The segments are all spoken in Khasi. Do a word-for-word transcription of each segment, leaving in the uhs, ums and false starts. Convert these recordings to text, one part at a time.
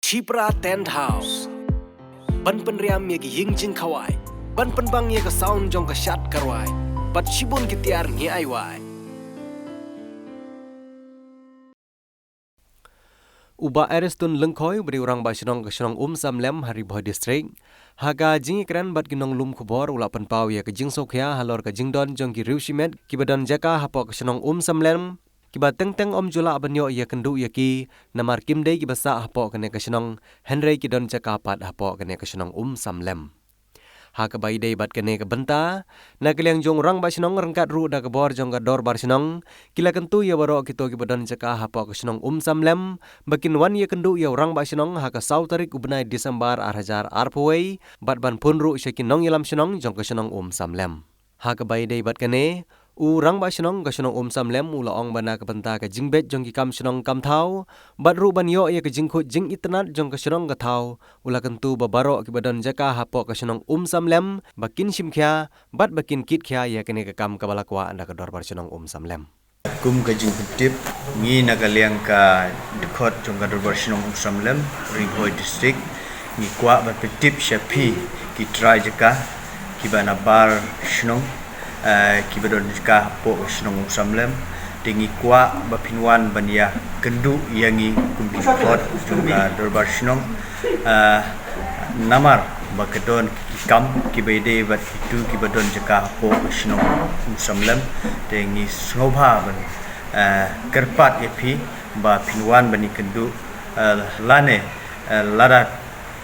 Shipra Tent House. Ban pynriam ïa ki ïing jingkhawai, ban pynbang ïa ka sound jong ka shad ka rwai, bad shibun ki tiar ngi ai wai. U Bah Ariston Lyngkhoi, u ba dei u rangbah shnong ka shnong Umsamlem ha Ri Bhoi District, ha ka jingïakren bad ki nonglum khubor, u la pynpaw ïa ka jingsngewkhia halor ka jingdon jong ki riew shimet kiba don jaka hapoh ka shnong Umsamlem, kiba teng teng ym ju lah ban ïoh ïakynduh ïa ki, namar kim dei kiba sah hapoh kane ka shnong, hynrei ki don jaka pat hapoh kane ka shnong Umsamlem. Ha kaba ïadei bad kane ka bynta, na ka liang jong u rangbah shnong ryngkat ruh da ka bor jong ka dorbar shnong, ki la kyntu ïa baroh kito kiba don jaka hapoh ka shnong Umsamlem ba kin wan ïakynduh ïa u rangbah shnong ha ka saw tarik u bnai December ar hajar arphew wei, bad ban phone ruh sha ki nongïalam shnong jong ka shnong Umsamlem. Ha kaba ïadei bad kane, u rangbah shnong ka shnong Umsamlem u la ong ba na ka bynta ka jingbeit jong ki kam shnong kam thaw, bad ruh ban ïoh ïa ka jingkhuid jingitynnad jong ka shnong ka thaw, u la kyntu ba baroh kiba don jaka hapoh ka shnong Umsamlem ba kin shimkhia bad ba kin kitkhia ïa kane ka kam kaba la kwah da ka dorbar shnong Umsamlem. Kum ka jingpyntip, ngi na ka liang ka dkhot jong ka dorbar shnong Umsamlem, Ri Bhoi District, ngi kwah ban pyntip sha phi ki trai jaka kiba nabar shnong, eh, kiba don jaka hapoh ka shnong Umsamlem. Te ngi kwah ba phin wan ban ïakynduh ïa ngi kum ki dkhot jong ka dorbar shnong, eh, namar ba ka don ki kam kiba ïadei bad kitu kiba don jaka hapoh ka shnong Umsamlem. Te ngi sngewbha ban, eh, kyrpad ïa phi ba phin wan ban ïakynduh, eh, lane, eh, lada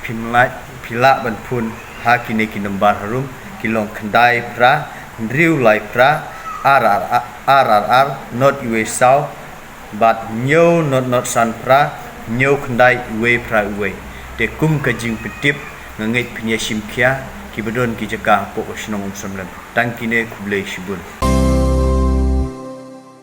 phim lah, phi lah ban phone ha kine ki nombar harum, ki long khyndai phra hynriew lai phra ar ar ar ar ar not uwei saw, bad hynñiew not not san phra hynñiew khyndai uwei phra uwei. Te kum ka jingpyntip, nga ngeit phin ïashimkhia kiba don ki jaka hapoh ka shnong Umsamlem. Tang kine, khublei shibun.